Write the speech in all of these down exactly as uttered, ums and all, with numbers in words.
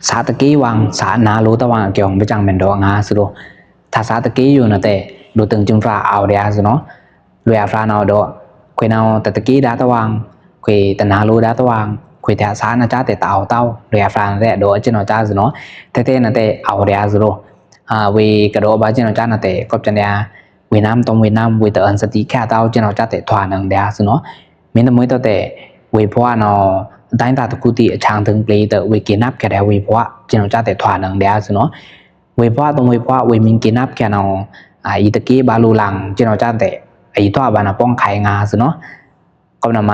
သးတကေးဝင် သးနာလိုတဝင်အကျော် ဗိုက်ကျင် မန်တော့ငါစူးတော့ သးသးတကေးယိုနာ်တဲ့ လိုတင်ကျုံဖျားအော်ဒျာစူးနော်။ လိုအပ်ဖျားနော်တော့ ခွေးနော် တတကေးဒါတဝင် ခွေးတနာလိုဒါတဝင် ခွေးထျာသးနာ်ကျားတဲ့တအော်တအော် လိုအပ်ဖျားနာ်တဲ့ တော့ကျနော်ကျားစူးနော်။ ထဲထဲနာ်တဲ့ အော်ဒျာစူးတော့ အဝေးကတော့ ဗာကျနော်ကျားနာ်တဲ့ ကောပ်ကျန်ဒျာ ဝေးနမ်း တုံဝေးနမ်း ဝေးတအန်သတိခါတအော် ကျနော်ကျားတဲ့ ထွာနင်ဒျာစူးနော်။ မင်းသမီးတို့တဲ့ ဝေးဘွားနော် တိုင်းသားတစ်ခုတီး အချောင်တင်ပလေးတဲ့ ဝေးကနပ်ခဲ့တဲ့ ဝေးဘွား ကျနော်ကျားတဲ့ ထွာနင်ဒျာစူးနော်။ ဝေးဘွား တုံဝေးဘွား ဝေးမင်းကနပ်ခဲ့နော် အီတကေးဗာလိုလင် ကျနော်ကျားတဲ့ အီထွာဗာနပေါင်းခိုင်ငါစူးနော်။ ကောပ်နမ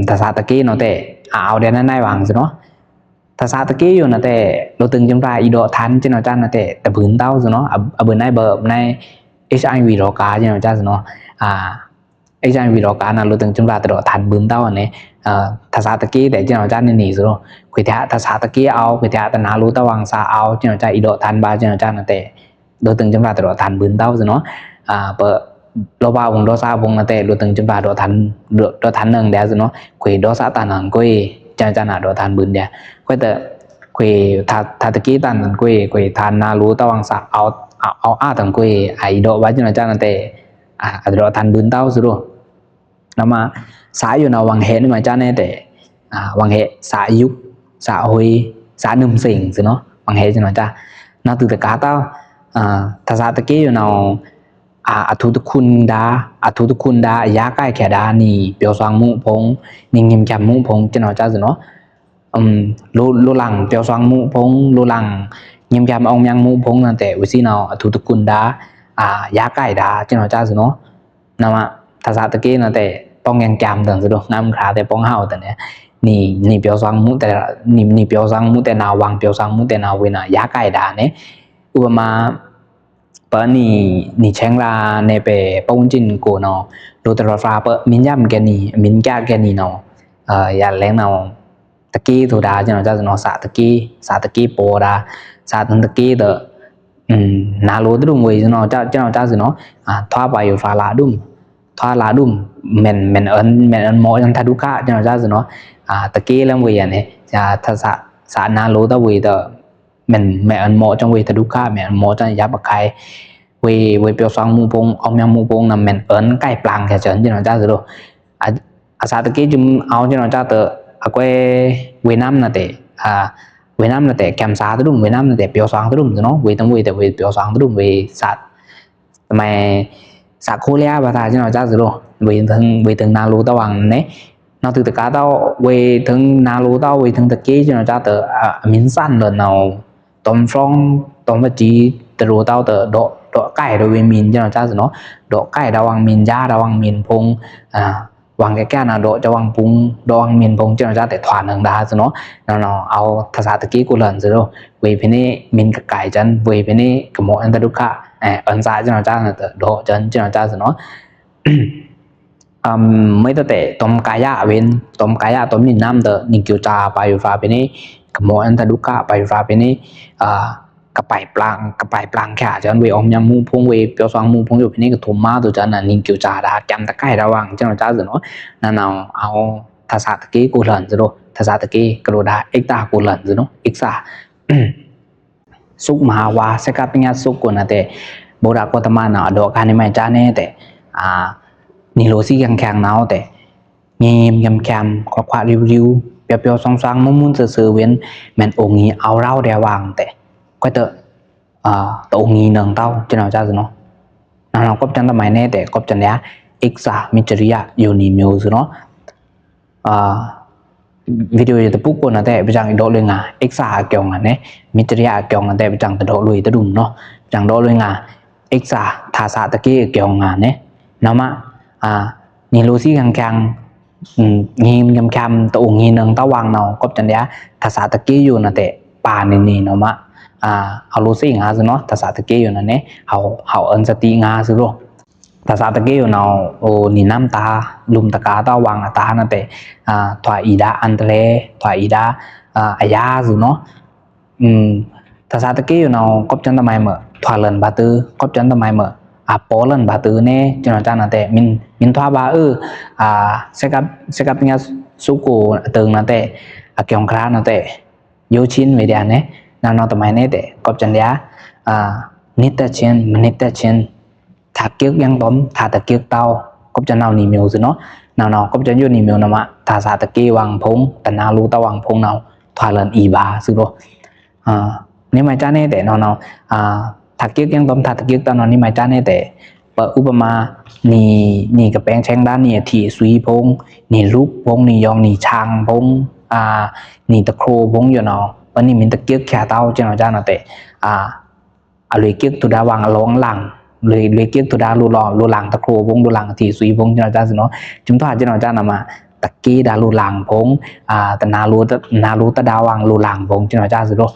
သးသးတကေးနော်တဲ့ အအော်ဒျာနာ်နာ်ဝင်စူးနော်။ သးသးတကေးယိုနာ်တဲ့ လိုတင်ကျုံဖျား အီတော့ထန် ကျနော်ကျားနာ်တဲ့ တဘိုင်တအော်စူးနော်။ အဘိုင်နာ်ဘိုင်နာ် HIV ရောဂါ ကျနော်ကျားစူးနော်။ HIV ရောဂါနာ် လိုတင်ကျုံဖျား တတော့ထန်ဘိုင်တအော်နဲ့ သးသးတကေးတဲ့ ကျနော်ကျားနာ်နာ်စူးနော်။ ခွေးထျာသးသးတကေးအော် ခွေးထျာတနာလိုတဝင်သးအော် ကျနော်ကျား အီတော့ထန်ဗာ ကျနော်ကျားနာ်တဲ့ လိုတင်ကျုံဖျား တတော့ထန်ဘိုင်တအော်စူးနော်။ ပလောပါဝင်တော့သးဝင်နာ်တဲ့ လိုတင်ကျုံဖျား တော့ထန် တော့ထန်နင်ဒျာစူးနော်။ ခွေးတော့သးတန်နင်ကွေး ကျနော်ကျားနာ် တော့ထန်ဘိုင်ဒျာ ခွေးတဲ့ ခွေးထျာတကေးတန်နင်ကွေး ခွေးထျာနာလိုတဝင်သးအော် အော်အါတန်ကွေး အီတော့ဗာ ကျနော်ကျားနာ်တဲ့ အတော့ထန်ဘိုင်တအော်စူးနော်။ နမ သးယိုနာ် ဝင်ဟဲနာ်မကျားနာ်တဲ့ ဝင်ဟဲ သးယုပ် သးဟွေး သးနုမ်စင်စူးနော်။ ဝင်ဟဲ ကျနော်ကျား နာ်သူတကားတအော် သးသးတကေးယိုနာ် အထူတခွန်ဒါ အထူတခွန်ဒါ အယားကိုက်ခဲဒါ နီပြောဆောင်မှုဖုံ နီငိမ်ချမ်းမှုဖုံ ကျနော်ကျားစူးနော်။ လိုလိုလင်ပြောဆောင်မှုဖုံ လိုလင်ငိမ်ချမ်းအောင်မြင်မှုဖုံနာ်တဲ့ ဝေးစံနော် အထူတခွန်ဒါ အယားကိုက်ဒါ ကျနော်ကျားစူးနော်။ နမ သးသးတကေးနာ်တဲ့ ပေါင်းငင်ချမ်းတန်စူးနော်။ ငမ်းခရာတဲ့ ပေါင်းဟောက်တန်နဲ့ နီနီပြောဆောင်မှုတဲ့ နီနီပြောဆောင်မှုတဲ့ နာ်ဝင်ပြောဆောင်မှုတဲ့ နာ်ဝေးနာ် ယားကိုက်ဒါနဲ့ ဥပမာ ပနီနီချင်းရာနဲ့ပဲ ပေါင်းကျင်ကိုနော် လိုတရော်ဖျား ပမင်းယမ်ကဲနီ မင်းကျကဲနီနော် ယလဲနော် တကေးထိုဒါ ကျနော်ကျားစူးနော်။ သးတကေး သးတကေးပေါ်ဒါ သးတန်တကေးတဲ့ နာလိုတရုံဝေးစူးနော် ကျနော်ကျားစူးနော်။ ထွာပါယိုဖျားလာဒုမ် ထွာလာဒုမ် မန်မန်အန်မန်အန်မော်ယန်ထဒုခါ ကျနော်ကျားစူးနော်။ တကေးလမ်းဝေးယန်နဲ့ သးသးနာလိုတဝေးတဲ့ မန်မန်အန်မော်ကျန်ဝေးထဒုခါ မန်အန်မော်ကျန်ယပ်အကိုက် ဝေးဝေးပြောဆောင်မှုဖုံ အောင်မြင်မှုဖုံနာ် မန်အန်ကိုက်ပလင်ခဲကျန် ကျနော်ကျားစူးနော်။ အသးတကေးကျုံအော် ကျနော်ကျားတဲ့ အကွဲဝေးနမ်းနာ်တဲ့ ဝေးနမ်းနာ်တဲ့ ကမ်သးတရုံ ဝေးနမ်းနာ်တဲ့ ပြောဆောင်တရုံစူးနော်။ ဝေးတမ်ဝေးတဲ့ ဝေးပြောဆောင်တရုံ ဝေးသး တမ သးခိုးလျားဗာတာ ကျနော်ကျားစူးနော်။ ဝေးတင်ဝေးတင်နာလိုတဝင်နဲ့ နာ်သူတကားတအော် ဝေးတင်နာလိုတအော် ဝေးတင်တကေး ကျနော်ကျားတဲ့ အမင်းစံလနော် တုံဖျောင်းတုံဝကီတရိုတအော်တဲ့ တော့တော့ကိုက်တော့ဝေးမင်း ကျနော်ကျားစူးနော်။ တော့ကိုက်ဒါဝင်မင်း ယားဒါဝင်မင်းဖုံ ဝင်ကဲကဲနာ် တော့ကျားဝင်ဖုံ တော့ဝင်မင်းဖုံ ကျနော်ကျားတဲ့ ထွာနင်ဒါစူးနော်။ နော်နော် အဝ်သးသးတကေးကိုလန်စူးနော်။ ဝေးဖဲန့ မင်းကကိုက်ကျန် ဝေးဖဲန့ ကမော်အန်ထဒုခါ အန်သး ကျနော်ကျားနာ်တဲ့ တော့ကျန် ကျနော်ကျားစူးနော်။ မွဲတဲ့ တုံကာယအဝင်း တုံကာယတုံနီနမ်းတဲ့ နီကျူစာပါယိုဖျားဖဲန့ ကမော်အန်ထဒုခါပါယိုဖျားဖဲန့ ကပိုင်ပလင် ကပိုင်ပလင်ခဲကျန် ဝေးအောင်မြင်မှုဖုံ ဝေးပြောဆောင်မှုဖုံယိုဖဲန့ ကထုံမါတို့ကျန်နာ် နီကျူစာဒါ ကျန်တကိုက်ဒါဝင် ကျနော်ကျားစူးနော်။ နော်နော် အဝ်သးသးတကေးကိုလန်စူးနော်။ သးသးတကေး ကလိုဒါ အိတ်သးကိုလန်စူးနော်။ အိတ်သး သုက်မဟာဝါ စဲကပ်ပညာသုက်ကိုနာ်တဲ့ ဗုဒ္ဓဂေါတမနာ် အတော့ခါနာ်မကျားနာ်တဲ့ နီလိုစံခံခံနာ်တဲ့ ငိမ်ငိမ်ချမ်းချမ်း ခွါခွါရိဝ်ရိဝ် ပျော်ပျော်ဆောင်ဆောင် မွန်းမွန်းသိုဝ်သိုဝ်ဝင် မန်အိုင်ငီအဝ်ရောဝ်ဒျာဝင်တဲ့ ခွဲတဲ့ တအိုင်ငီနင်တအော် ကျနော်ကျားစူးနော်။ နော်နော် ကောပ်ကျန်တမိုင်နာ်တဲ့ ကောပ်ကျန်ဒျာ အိတ်သး မီးစရိယ ယိုနီမျိုးစူးနော်။ ဗီဒီယိုတပုကိုနာ်တဲ့ ပစံတော့လွေငါ အိတ်သးအကျော်ငါနဲ့ မီးစရိယအကျော်ငါတဲ့ ပစံတတော့လွေတရုံနော်။ ပစံတော့လွေငါ အိတ်သး သးသးတကေးအကျော်ငါနဲ့ နော်မ နီလိုစံခံခံ ငိမ်ငိမ်ချမ်းချမ်း တအိုင်ငီနင်တဝင်နော်။ ကောပ်ကျန်ဒျာ သးသးတကေးယိုနာ်တဲ့ ပါနီနီနော်မ အဝ်လိုစံငါစူးနော်။ သးသးတကေးယိုနာ်နဲ့ ဟဝ်ဟဝ်အန်သတိငါစူးနော်။ သးသးတကေးယိုနာ် အိုနီနမ်းတာ လုမ်တကာတဝင်အတာနာ်တဲ့ ထွာအီဒါအန်တလဲ ထွာအီဒါ အယားစူးနော်။ သးသးတကေးယိုနာ် ကောပ်ကျန်တမိုင်မ ထွာလန်ဗာတူ ကောပ်ကျန်တမိုင်မ အပေါ်လန်ဗာတူနဲ့ ကျနော်ကျားနာ်တဲ့ မင်းမင်းထွာဗာအု စဲကပ်စဲကပ်ပညာသုက်ကိုအတုံနာ်တဲ့ အကျော်ခရာနာ်တဲ့ ယိုးချင်းဝေဒျာႏနဲ နဝ်ꩻနဝ်ꩻတမုဲင်နဲတဲ ကောပ်ကျန်ႏဒျာႏ နစ်သက်ခြင်း မနစ်သက်ခြင်း ထးကျိုက်ယင်းတွမ် ထးတကျိုက်တဝ် ကောပ်ကျန်ႏနဝ်ꩻနီမျူးစွနော နဝ်ꩻနဝ်ꩻ ကောပ်ကျန်ႏယိုးနီမျူးနမ ထးသꩻတကျိုက်ဝွံဖုံ တနာလိုတဝွံဖုံနဝ် ထွာလန်အီဗာစွနော နမုဲင်နဲတဲ နဝ်ꩻနဝ်ꩻ ထးကျိုက်ယင်းတွမ် ထးတကျိုက်တဝ်နဝ် နမုဲင်နဲတဲ ပဥပမာ နံၤ နံၤကပဲင်းဆဲင်းဒါ နံၤအထီးအသွီဖုံ နံၤရုပ်ဖုံ နံၤယောင် နံၤဆၢင်ဖုံ နံၤတကျိုက်ဖုံယိုနဝ် ပနံၤမ့ၢ်တကျိုက်ချာတဝ် ကျန်ႏနဝ်ꩻကျားနတဲ အလွေကျိုက်ထူဒါဝွံအလောင်းလင် လွေကျိုက်ထူဒါလိုလင် လိုလင်တကျိုက်ဖုံ လိုလင်အထီးအသွီဖုံ ကျန်ႏနဝ်ꩻကျားစွနော ကျိုးထီုဒါ ကျန်ႏနဝ်ꩻကျားနမ တကျိုက်ဒါလိုလင်ဖုံ တနာလို နာလိုတဒါဝွံလိုလင်ဖုံ ကျန်ႏနဝ်ꩻကျားစွနော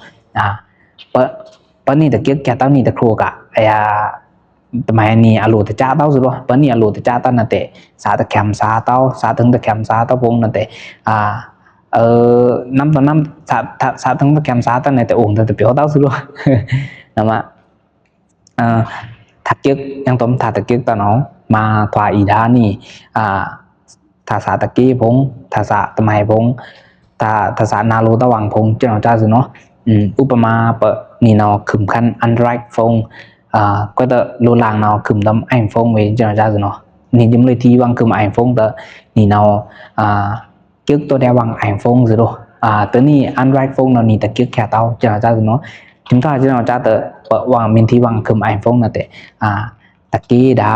ပနံၤတကျိုက်ချာတဝ် နံၤတကျိုက်ခါ အယၤ တမုဲင်နံၤအလိုတကျားတဝ်စွနော ပနံၤအလိုတကျားတဝ်နတဲ သးတခဲမ်သါတဝ် သးထိုင်တခဲမ်သါတဝ်ဖုံနတဲ နမ်းတောင်နမ်း သးထိုင်တခဲမ်သါတဝ်နတဲ အိုင်တတပျော်တဝ်စွနော နမ ထးကျိုက်ယင်းတွမ် ထးတကျိုက်တဝ်နဝ် မထွာအီဒါနံၤ ထးသꩻတကျိုက်ဖုံ ထးသꩻတမုဲင်ဖုံ ထးသꩻနာလိုတဝွံဖုံ ကျန်ႏနဝ်ꩻကျားစွနော ဥပမာ ပနံၤနဝ်ခုမ်ခန်း အန်ဒရိုက်ဖုံ ကွဲးတလိုလင်နဝ်ခုမ်တွမ် အိုင်ဖုံဝေ ကျန်ႏနဝ်ꩻကျားစွနော နံၤယိုလွေထီဝွံခုမ်အိုင်ဖုံတ နံၤနဝ် ကျိုက်တဝ်ဒဲဝွံအိုင်ဖုံစွနော တနံၤ အန်ဒရိုက်ဖုံနဝ် နံၤတကျိုက်ချာတဝ် ကျန်ႏနဝ်ꩻကျားစွနော ကျိုးထီုဒါ ကျန်ႏနဝ်ꩻကျားတ ပဝွံမ့ၢ်ထီဝွံခုမ်အိုင်ဖုံနတဲ တကျိုက်ဒါ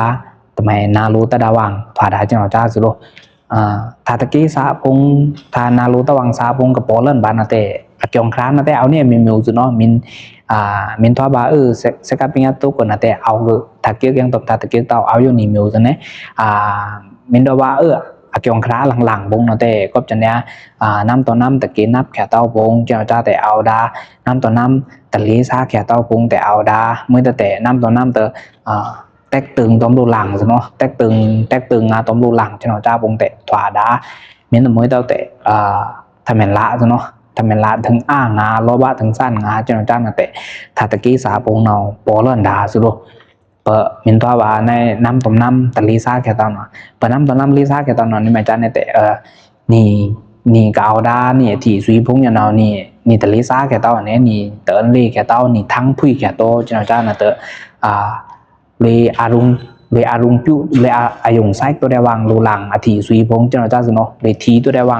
တမုဲင်နာလိုတဒါဝွံ ထွာဒါ ကျန်ႏနဝ်ꩻကျားစွနော ထးတကျိုက်သါဖုံ ထးနာလိုတဝွံသါဖုံကပော်လန်ဗာနတဲ အကျိုးချာနတဲ အဝ်န့ၣ်မီမျူးစွနော မ့ၢ်ထွာဗာ အဲ စဲးကပ်ပင်းညါတုကနတဲ အဝ် ထးကျိုက်ယင်းတွမ် ထးတကျိုက်တဝ် အဝ်ယိုနီမျူးစွနဲ မ့ၢ်ထွာဗာ အဲ အကျိုးချာလင်လင်ဖုံနတဲ ကောပ်ကျန်ႏဒျာႏ နမ်းတောင်နမ်း တကျိုက်နပ်ချာတဝ်ဖုံ ကျန်ႏနဝ်ꩻကျားတ အဝ်ဒါ နမ်းတောင်နမ်း တလေသါချာတဝ်ဖုံတ အဝ်ဒါ မွဲတတဲ နမ်းတောင်နမ်းတ တဲက်တိုင်တွမ်လိုလင်စွနော တဲက်တိုင် တဲက်တိုင်ငါတွမ်လိုလင် ကျန်ႏနဝ်ꩻကျားဖုံတ ထွာဒါ မ့ၢ်တမွဲတတဲ ထမုဲင်လစွနော ထမုဲင်လထိုင်အာငါ လောဘထိုင်သၢင်ငါ ကျန်ႏနဝ်ꩻကျားနတဲ ထးတကျိုက်သါဖုံနဝ် ပော်လန်ဒါစွနော ပမ့ၢ်ထွာဗာ နမ်းတောင်နမ်း တလေသါချာတဝ်နဝ် ပနမ်းတောင်နမ်းလေသါချာတဝ်နဝ် နမုဲင်ကျားနတဲ နံၤ နံၤကအဝ်ဒါ နံၤအထီးအသွီဖုံယိုနဝ် နံၤတလေသါချာတဝ်န့ၣ် နံၤတအၢလေချာတဝ် နံၤထင်းဖုံချာတဝ် ကျန်ႏနဝ်ꩻကျားနတဲ လွေအရုံ လွေအရုံပြု လွေအယုံဆိုင်တဝ်ဒဲဝွံလိုလင် အထီးအသွီဖုံ ကျန်ႏနဝ်ꩻကျားစွနော လွေထီတဝ်ဒဲဝွံ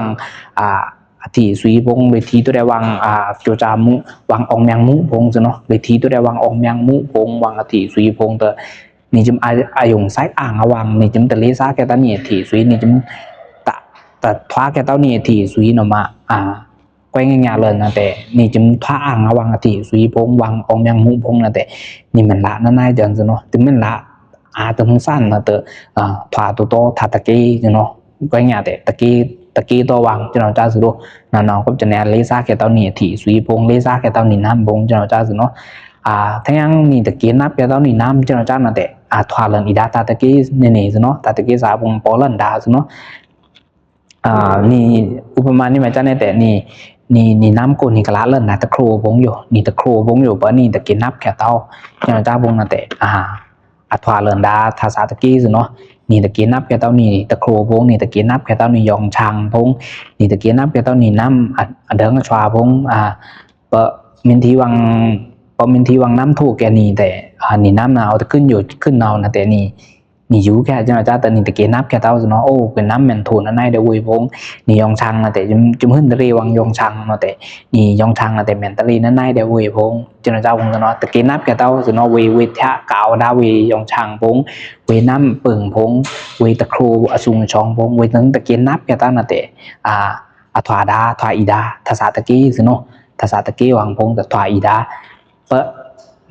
အထီးအသွီဖုံ လွေထီတဝ်ဒဲဝွံ ကျိုးချာမူ ဝွံအောင်မြင်မှုဖုံစွနော လွေထီတဝ်ဒဲဝွံအောင်မြင်မှုဖုံ ဝွံအထီးအသွီဖုံတ နံၤစ့မ်အယုံဆိုင်အာငါဝွံ နံၤစ့မ်တလေသါချာတဝ်နံၤအထီးအသွီ နံၤစ့မ်တထွာချာတဝ်နံၤအထီးအသွီနမ ကွဲးငညလန်နတဲ နံၤစ့မ်ထွာအာငါဝွံအထီးအသွီဖုံ ဝွံအောင်မြင်မှုဖုံနတဲ နံၤမုဲင်လနနုဲင်စွနော တမုဲင်လ အတမုဲင်သၢင်နတဲ ထွာတူတူ ထးတကျိုက်စွနော ကွဲးငညတဲ တကျိုက်တဝွံ ကျန်ႏနဝ်ꩻကျားစွနော နဝ်ꩻနဝ်ꩻ ကောပ်ကျန်ႏဒျာႏ လေသါချာတဝ်နံၤအထီးအသွီဖုံ လေသါချာတဝ်နံၤနမ်းဖုံ ကျန်ႏနဝ်ꩻကျားစွနော ထယင်နံၤတကျိုက်နပ်ချာတဝ်နံၤနမ်း ကျန်ႏနဝ်ꩻကျားနတဲ ထွာလန်အီဒါ ထးတကျိုက်နံၤနံၤစွနော ထးတကျိုက်သါဖုံပော်လန်ဒါစွနော နံၤ ဥပမာ နမုဲင်ကျားနတဲ နံၤ နံၤနမ်းကိုနံၤကလးလန်ဒါ တကျိုက်ဖုံယို နံၤတကျိုက်ဖုံယို ပနံၤတကျိုက်နပ်ချာတဝ် ကျန်ႏနဝ်ꩻကျားဖုံနတဲ ထွာလန်ဒါ ထးသꩻတကျိုက်စွနော နံၤတကျိုက်နပ်ချာတဝ်နံၤတကျိုက်ဖုံ နံၤတကျိုက်နပ်ချာတဝ်နံၤယောင်ဆိုင်ဖုံ နံၤတကျိုက်နပ်ချာတဝ်နံၤနမ်း အဒင်းအဆွါဖုံ ပမုဲင်ထီဝွံ ပမုဲင်ထီဝွံနမ်းထိုးကဲနံၤတဲ နံၤနမ်းနဝ်ꩻတကျိုက်ယို ကျိုက်နဝ်ꩻနတဲ နံၤယူချာ ကျန်ႏနဝ်ꩻကျားတ နံၤတကျိုက်နပ်ချာတဝ်စွနော အို ကျိုက်နမ်းမုဲင်ထိုးနနုဲင်ဒဲဝေဖုံ နံၤယောင်ဆိုင်နတဲ ကျိုးဟုံတရေဝွံယောင်ဆိုင်နတဲ နံၤယောင်ဆိုင်နတဲ မုဲင်တရေနနုဲင်ဒဲဝေဖုံ ကျန်ႏနဝ်ꩻကျားဖုံစွနော တကျိုက်နပ်ချာတဝ်စွနော ဝေ ဝေထျာကဝ်ဒါ ဝေယောင်ဆိုင်ဖုံ ဝေနမ်းပိုင်ဖုံ ဝေတကျိုက်အသုင်အဆွောင်ဖုံ ဝေတကျိုက်နပ်ချာတဝ်နတဲ အထွာဒါ ထွာအီဒါ ထးသꩻတကျိုက်စွနော ထးသꩻတကျိုက်ဝွံဖုံတထွာအီဒါ ပ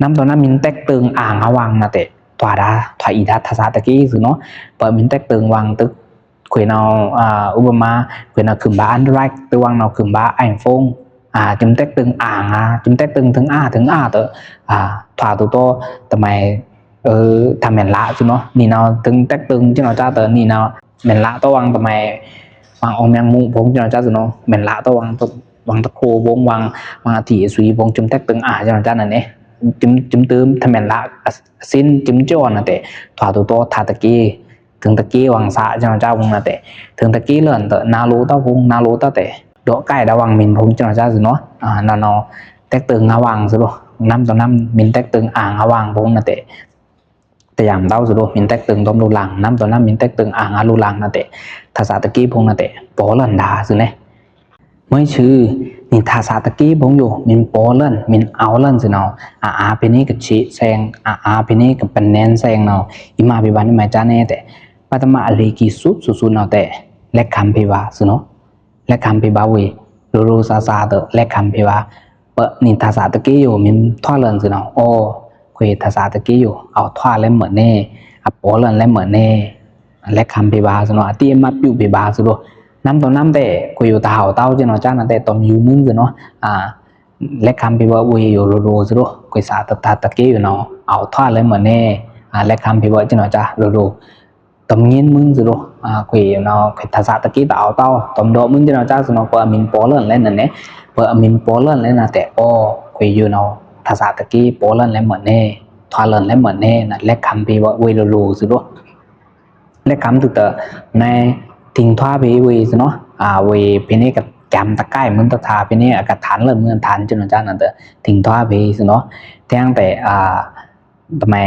နမ်းတောင်နမ်းမုဲင်တဲက်တိုင်အာငါဝွံနတဲ ထွာဒါ ထွာအီဒါ ထးသꩻတကျိုက်စွနော ပမုဲင်တဲက်တိုင်ဝွံတ ခွေနဝ် ဥပမာ ခွေနဝ်ခုမ်ဗာ အန်ဒရိုက် တဝွံနဝ်ခုမ်ဗာ အိုင်ဖုံ စ့မ်တဲက်တိုင်အာငါ စ့မ်တဲက်တိုင်ထိုင်အာ ထိုင်အာတ ထွာတူတူ တမုဲင် ထးမုဲင်လစွနော နံၤနဝ်ထိုင်တဲက်တိုင် ကျန်ႏနဝ်ꩻကျားတ နံၤနဝ် မုဲင်လတဝွံတမုဲင် ဝွံအောင်မြင်မှုဖုံ ကျန်ႏနဝ်ꩻကျားစွနော မုဲင်လတဝွံ ဝွံတကျိုက်ဖုံ ဝွံ ဝွံအထီးအသွီဖုံ စ့မ်တဲက်တိုင်အာ ကျန်ႏနဝ်ꩻကျားနန့ၣ် စ့မ် စ့မ်ထိုင်မုဲင်လ အသ့ၣ် စ့မ်ကျော်နတဲ ထွာတူတူ ထးတကျိုက် ထိုင်တကျိုက်ဝွံသꩻ ကျန်ႏနဝ်ꩻကျားဖုံနတဲ ထိုင်တကျိုက်လန်တ နလိုတဝ်ဖုံ နလိုတဝ်တဲ ဒို့ကိုက်ဒဝ်ဝင်မီးဖုံႏ ကျွန်တော်ကြား စ့ၢ်နီၤ အာ နဝ် တဲက်တိုင်အဝင်စ့ၢ်နီၤ နမ်းတွမ်နမ်း မီးတဲက်တိုင်အာင်အဝင်ဖုံႏ နတဲ တယမ်ဒဝ်စ့ၢ်နီၤ မီးတဲက်တိုင်တွမ်လူလင် နမ်းတွမ်နမ်း မီးတဲက်တိုင်အာင်အလူလင် နတဲ ထါစးတက့ဖုံႏ နတဲ ပော်လန်ဒါစ့ၢ်နီၤ မွဲဆိ နံၣ်ထါစးတက့ဖုံႏယို မီးပော်လန် မီးအောဝ်လန်စ့ၢ်နီၤ အအါဖဲန့ၣ်ကဆဲးစဲင် အအါဖဲန့ၣ်ကပနဲန်စဲင်နီၤ အီမးဖဲဘၣ်နံၣ်မးကၠါနဲတဲ ပထမအလေကီး သုတ်သုတ်သုတ်နီၤတဲ လက်ခံပေးပါ စ့ၢ်နီၤ လက်ခံပေးပါ ဝေ လိုလိုဆဆ လက်ခံပေးပါ ပနံၣ်ထါစးတက့ယို မီးထွာလန်စ့ၢ်နီၤ အို ခွေထါစးတက့ယို အဝ်ထွာလဲမဲာ်န့ၣ် အပော်လန်လဲမဲာ်န့ၣ် လက်ခံပေးပါ စ့ၢ်နီၤ အသိအမှတ်ပြုပေးပါ စ့ၢ်နီၤ နမ်းတွမ်နမ်းတဲ ခွေယိုတဟဝ်တဝ်စ့ၢ်နီၤ ကၠါနတဲ တွမ်ယူမုၼ်စ့ၢ်နီၤ လက်ခံပေးပါ ဝေယို လိုလို စ့ၢ်နီၤ ခွေထါစးတက့ယိုနီၤ အဝ်ထွာလဲမဲာ်န့ၣ် လက်ခံပေးပါ စ့ၢ်နီၤ ကၠါ လိုလို တွမ်ငိုၼ်းမုၼ်စ့ၢ်နီၤ ခွေထါစးတက့တအဝ်တဝ် တွမ်ဒေါ့မုၼ်စ့ၢ်နီၤ ကၠါ စ့ၢ်နီၤ ပအမီးပော်လန်လဲနနဲ ပအမီးပော်လန်လဲနတဲ အို ခွေယိုနီၤ ထါစးတက့ပော်လန်လဲမဲာ်န့ၣ် ထွာလန်လဲမဲာ်န့ၣ် လက်ခံပေးပါ ဝေ လိုလို စ့ၢ်နီၤ လက်ခံ တုၤတ နဲ ထိင်ထွားပေး ဝေ စ့ၢ်နီၤ အဝေ ဖဲန့ၣ်က ကျမ်တကိုင်မုၼ်တထါ ဖဲန့ၣ်အကထၢၼ်လၢမုၼ်ထၢၼ်စ့ၢ်နီၤ ကၠါ နတဲ ထိင်ထွားပေး စ့ၢ်နီၤ တဲင်တဲ တမဲ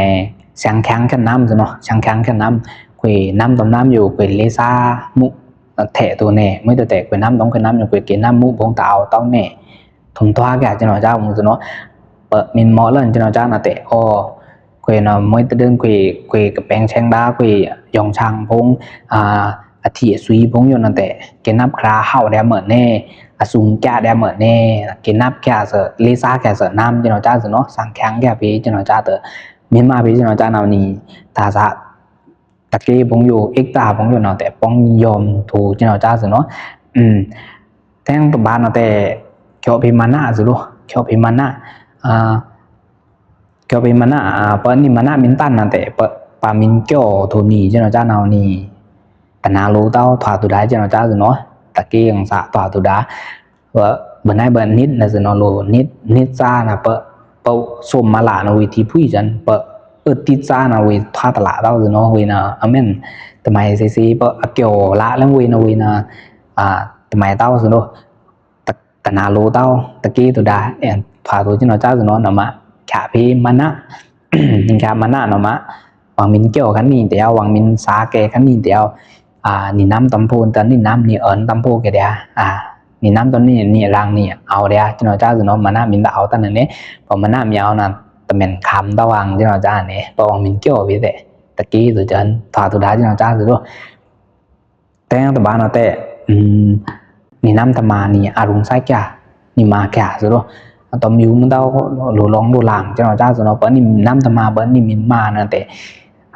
စင်ချင်ခဲနမ်းစ့ၢ်နီၤ စင်ချင်ခဲနမ်း ခွေနမ်းတွမ်နမ်းယို ခွေလေဆါမုၼ်ထဲသို့နဲ မွဲတတဲ ခွေနမ်းတွမ်ခဲနမ်းယို ခွေက့နမ်းမုၼ်ဖုံႏတအဝ်တဝ်နဲ ထိင်ထွားကဲစ့ၢ်နီၤ ကၠါ မုၼ်စ့ၢ်နီၤ ပမီးမော်လန်စ့ၢ်နီၤ ကၠါ နတဲ အို ခွေနီၤ မွဲတဒိုင် ခွေ ခွေကပဲင်းဆဲင်ဒါ ခွေယောင်ဆင်ဖုံႏ အထီအသွီဖုံႏယို နတဲ က့နပ်ခရာဟဝ်ဒဲမဲာ်န့ၣ် အသုင်ကဲဒဲမဲာ်န့ၣ် က့နပ်ကဲစ့ၢ် လေဆါကဲစ့ၢ် နမ်းစ့ၢ်နီၤ ကၠါ စ့ၢ်နီၤ စင်ချင်ကဲဖဲ စ့ၢ်နီၤ ကၠါ တဲ မီးမးဖဲ စ့ၢ်နီၤ ကၠါ နဝ် နံၣ်ထါစးတက့ဖုံႏယို အ့ကတၢဖုံႏယို နတဲ ပောင်ယွမ်းထိစ့ၢ်နီၤ ကၠါ စ့ၢ်နီၤ တဲင်တဘၣ်နတဲ ကျိုးဖဲမန စ့ၢ်နီၤ ကျိုးဖဲမန ကျိုးဖဲမန ပနံၣ်မနမီးတန်နတဲ ပမီးကျိုးထိနံၣ် စ့ၢ်နီၤ ကၠါ နဝ် နံၣ် တနၤလိတဝ်ထွာတူဒါ စ့ၢ်နီၤ ကၠါ စ့ၢ်နီၤ တက့အင်ဆာထွာတူဒါ ပဘၣ်နဲဘၣ်နံၣ်နစ့ၢ်နီၤ လိနံၣ် နံၣ်စၢ်န ပ ပသုမ်းမလနဝေထီဖုံႏစ့ၢ် ပအတိတ်စၢ်နဝေထွာတလးတဝ်စ့ၢ်နီၤ ဝေန အမ့ၢ် တမဲစ့ၢ်စ့ၢ် ပအကျိုးလးလၢဝေန ဝေန တမဲတဝ်စ့ၢ် တနၤလိတဝ် တက့တူဒါ ထွာတူ စ့ၢ်နီၤ ကၠါ စ့ၢ်နီၤ နမ ကျိုးဖဲမန ကျိုးဖဲမနနမ ဝင်မီးကျိုးခနံၣ်တယဝ် ဝင်မီးဆါကဲခနံၣ်တယဝ် နံၣ်နမ်းတွမ်ဖုံႏ တနံၣ်နမ်း နံၣ်အွဉ်တွမ်ဖုံႏကဲဒဲ နံၣ်နမ်းတွမ်နံၣ် နံၣ်အရင်း နံၣ်အဝ်ဒဲ စ့ၢ်နီၤ ကၠါ စ့ၢ်နီၤ မနမီးတအဝ်တန်နနဲ ပမနမီးအဝ်န တမဲန်ခမ်းတဝ်ဝင် စ့ၢ်နီၤ ကၠါ နနဲ ပဝင်မီးကျိုးဖဲတဲ တက့တူဒါ ထွာတူဒါ စ့ၢ်နီၤ ကၠါ စ့ၢ်နီၤ တဲင်တဘၣ်နတဲ နံၣ်နမ်းတမ နံၣ်အရုံစဲးကျ နံၣ်မၤကျ စ့ၢ်နီၤ တွမ်ယူမုၼ်တဝ် လူလောင်လူလင် စ့ၢ်နီၤ ကၠါ စ့ၢ်နီၤ ပနံၣ်နမ်းတမ ပနံၣ်မီးမနတဲ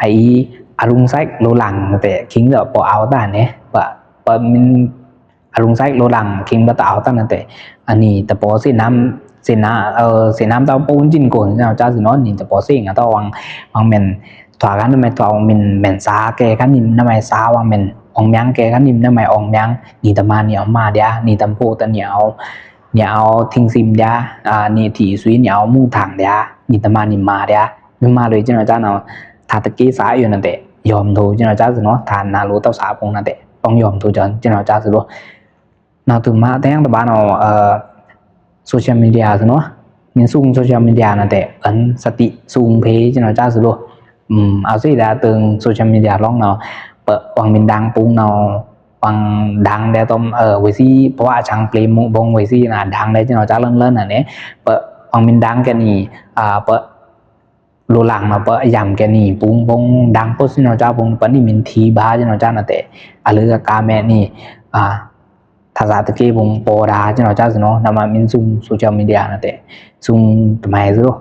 အံၤ အရုံစဲးလူလင်နတဲ ခိင်းဒီးပအဝ်တန်နဲ ပ ပမီး အရုံစဲးလူလင် ခိင်းဘၣ်တအဝ်တန်နတဲ အနံၣ်တပော်စ့ၢ်နမ်း စ့ၢ်န စ့ၢ်နမ်းတဝ်ပူၤစ့ၢ်ကို စ့ၢ်နီၤ ကၠါ စ့ၢ်နီၤ နံၣ်တပော်စ့ၢ် ငါတဝ်ဝင် ဝင်မ့ၢ် ထွာခါနမဲ ထွာ ဝင်မ့ၢ် မ့ၢ်ဆါကဲခါနံၣ် နမဲဆါ ဝင်မ့ၢ် အောင်မြင်ကဲခါနံၣ် နမဲ အောင်မြင် နံၣ်တမ နံၣ်အမဒဲ နံၣ်တပော်တ နံၣ်အဝ် နံၣ်အဝ်ထိင်းသိမ်းဒဲ နံၣ်ထီသွီ နံၣ်အဝ်မူထင်ဒဲ နံၣ်တမ နံၣ်မဒဲ မ့ၢ်မလွဲ စ့ၢ်နီၤ ကၠါ နီၤ ထါတက့ စးယိုနတဲ ယွမ်းထိ စ့ၢ်နီၤ ကၠါ စ့ၢ်နီၤ ထါနလူတဝ်စးဖုံနတဲ တွင်းယွမ်းထိ စ့ၢ်နီၤ ကၠါ စ့ၢ်နီၤ နီၢ်သုမၢတဲင်တဘၣ်နီၤ social media စ့ၢ်နီၤ မီးသုင် social media နတဲ အန်သတိသုင်ဖဲ စ့ၢ်နီၤ ကၠါ စ့ၢ်နီၤ အဝ်သေဒၣ်တုင် social media လောင်းနီၤ ပဝ်မီးဒင်ပုင်းနီၤ ဝ်ဒင်ဒဲးတွမ် ဝေးသီး ပဝ်အချံပျေမူဖုံ ဝေးသီးနၤ ဒင်ဒဲး စ့ၢ်နီၤ ကၠါ လၢၼ်လၢၼ်နၤန့ၣ် ပဝ်မီးဒင်ကဲနံၣ် ပ လူလင်နီၤ ပယမ်ကဲနံၣ်ပုင်းဖုံ ဒင်ပုင်း စ့ၢ်နီၤ ကၠါ ပုင်း ပနံၣ်မီးထီဘၣ် စ့ၢ်နီၤ ကၠါ နတဲ အလုကၣ်မဲနံၣ် ထါစးတက့ပုင်း ပော်ဒါ စ့ၢ်နီၤ ကၠါ စ့ၢ်နီၤ နမမီးသုင် social media နတဲ သုင်တမဲစ့ၢ်နီၤ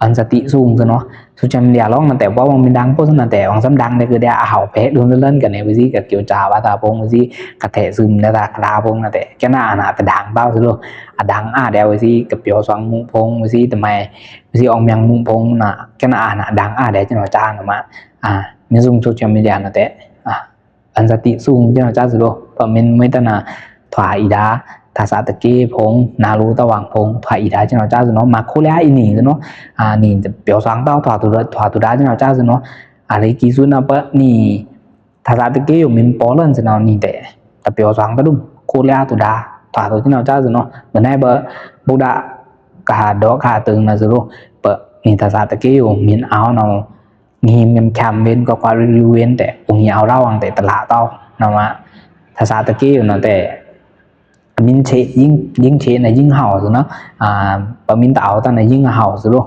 အန်သတိသုင် စ့ၢ်နီၤ social media လောင်းနတဲ ပဝ်မီးဒင်ပုင်း စ့ၢ်နီၤ နတဲ ဝ်သမ်ဒင်ဒဲးကဒဲး အဟဝ်ဖဲဒုးလၢၼ်ကဲန့ၣ် ဝေးသီးကကၠိကၠါဘၣ်တၢ်ပုင်း ဝေးသီးကထဲးသုမ်းဒဲးတၢ်ကဒါပုင်း နတဲ ကဲနၤအနၤတဒင်ဘၣ် စ့ၢ်နီၤ အဒင်အါဒဲး ဝေးသီးကပျော်သွင်မူဖုံ ဝေးသီးတမဲ ဝေးသီးအောင်မြင်မူဖုံ န ကဲနၤအနၤဒင်အါဒဲး စ့ၢ်နီၤ ကၠါ နမ မီးသုင် social media နတဲ အန်သတိသုင် စ့ၢ်နီၤ ကၠါ စ့ၢ်နီၤ ပမီးမွဲတနၤ ထွာအံၤဒၣ် ထါစးတက့ပုင်း နလူတဝ်ဝင်ပုင်း ထွာအံၤဒၣ် စ့ၢ်နီၤ ကၠါ စ့ၢ်နီၤ မၤခိလျာအံၤနံၣ် စ့ၢ်နီၤ နံၣ်တပျော်သွင်တဝ် ထွာတူဒါ ထွာတူဒါ စ့ၢ်နီၤ ကၠါ စ့ၢ်နီၤ အလီၤကံသုနပနံၣ် ထါစးတက့ယို မီးပော်လၢန စ့ၢ်နီၤ နံၣ်တဲ တပျော်သွင်တဒုံ ခိလျာတူဒါ ထွာႏသူ ကျဉ်းထောင်ကျဇု နော်။ မုန်တိုင်းဘို့ဒီး ကဟာဒေါကဟာတုန်နၤ ဇုလို ပမ့ၢ်သစားတက့ၢ်ယို မ့ၢ်အဝ်နဝ် ငိမ်ငိမ်ချမ်းချမ်း ဝေးကွားကွား ဝေးကွားဝေး တဲ အိုငိမ်အဝ်ရောင် တဲ တလးတဝ် နမ သစားတက့ၢ်ယို နော် တဲ မ့ၢ် ယိင်း ယိင်းချေနၤ ယိင်းဟဝ် ဇုလို နော်။ ပမ့ၢ်တအဝ်တၢ်နၤ ယိင်းဟဝ် ဇုလို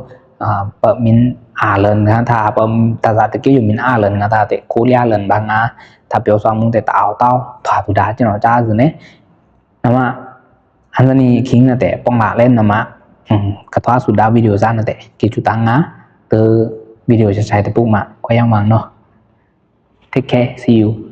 ပမ့ၢ်အလန်ငါ သစားတက့ၢ်ယို မ့ၢ်အလန်ငါ တဲ ကိုလျာလန်ဗာငါ သပြောင်းသွားမှု တဲ တအဝ်တဝ် ထွာႏသူဒါ ကျဉ်းထောင်ကျဇု နော်။ နမ ဟန်ႏသနီခိင်းနၤ တဲ ပေါင်လာလဲ နမ ကထွာႏသူဒါ video စနၤ တဲ ကီးစူတၢ်ငါ တ video စဆဲးတပုတ်မ ခွဲးယင်မင် နော်။ Take care, see you.